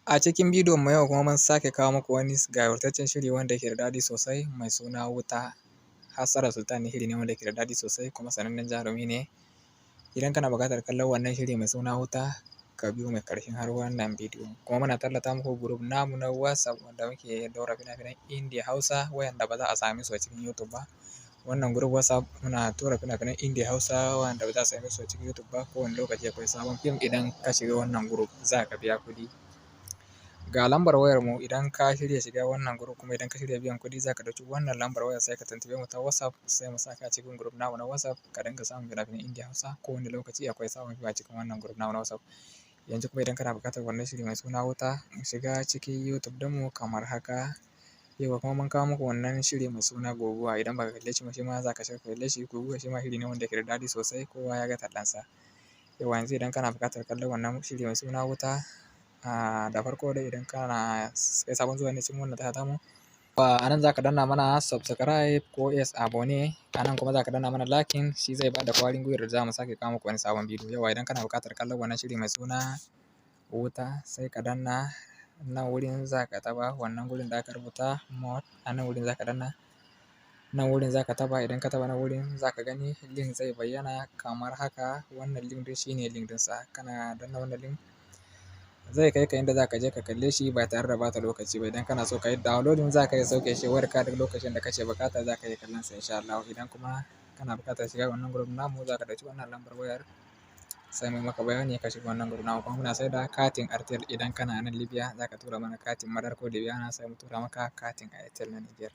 A cikin bidiyon mu yau kuma mun sake kawo muku wani gawurtaccen shiri wanda yake da daɗi sosai mai suna Wuta. Hassada Sultan shiri ne wanda yake da daɗi sosai kuma sanannen jarumi ne. Idan kana buƙatar kallon wannan shiri mai suna Wuta, ka biyo mu ƙarshen har wannan bidiyo. Kuma muna tallata muku group namu na WhatsApp wanda muke ɗaura fina-finan Indiya Hausa wayanda ba za a same su a cikin YouTube ba. Wannan group WhatsApp muna tura fina-finan Indiya Hausa wanda ba za a same su a cikin YouTube ba. Kowane lokaci akwai sabon fim, idan ka shiga wannan group za ka biya kuɗi. Ga lambar wayar mu, idan ka shirya shiga wannan group kuma idan ka shirya biyan kuɗi, za ka ɗauki wannan lambar wayar sai ka tuntuɓe mu ta WhatsApp, sai mu saka cikin group namu na WhatsApp ka dinga samun fina-finan Indiya Hausa. Kowane lokaci akwai sabon fim a cikin wannan group namu na WhatsApp. Yanzu kuma idan kana buƙatar wannan shiri mai suna Wuta, shiga cikin YouTube ɗinmu kamar haka. Yauwa, kuma mun kawo muku wannan shiri mai suna Guguwa. Idan ba ka kalle shi ba, shi ma za ka shiga ka kalle shi. Guguwa shi ma shiri ne wanda yake da daɗi sosai, kowa ya ga tallansa. Yauwa, yanzu idan kana buƙatar kallon wannan shiri mai suna Wuta, da farko dai idan kana kai sabon zuwa ne cikin wannan tasha tamu, a nan za ka danna mana subscribe ko yes abonné. A nan kuma za ka danna mana liking, shi zai bada ƙwarin gwiwar da za mu sake kawo muku wani sabon bidiyo. Yauwa, idan kana buƙatar kallon wannan shiri mai suna Wuta, sai ka danna nan wurin, za ka taɓa wannan wurin da aka rubuta more. A nan wurin za ka danna, nan wurin za ka taɓa. Idan ka taɓa nan wurin, za ka gani link zai bayyana kamar haka. Wannan link ɗin shine link ɗinsa. Kana danna wannan link, zai kai ka inda za ka je ka kalle shi ba tare da bata lokaci ba. Idan kana so ka yi downloading, za ka iya sauke shi wayarka, duk lokacin da kace buƙata za ka iya kallon sa insha Allahu. Idan kuma kana buƙatar shiga wannan group namu, za ka ɗauki wannan lambar wayar sai mu maka bayani ka shiga wannan group namu. Kuma muna saida katin Airtel. Idan kana nan Libya, za ka tura mana katin Madar ko Libyana, sai mu tura maka katin Airtel na Niger.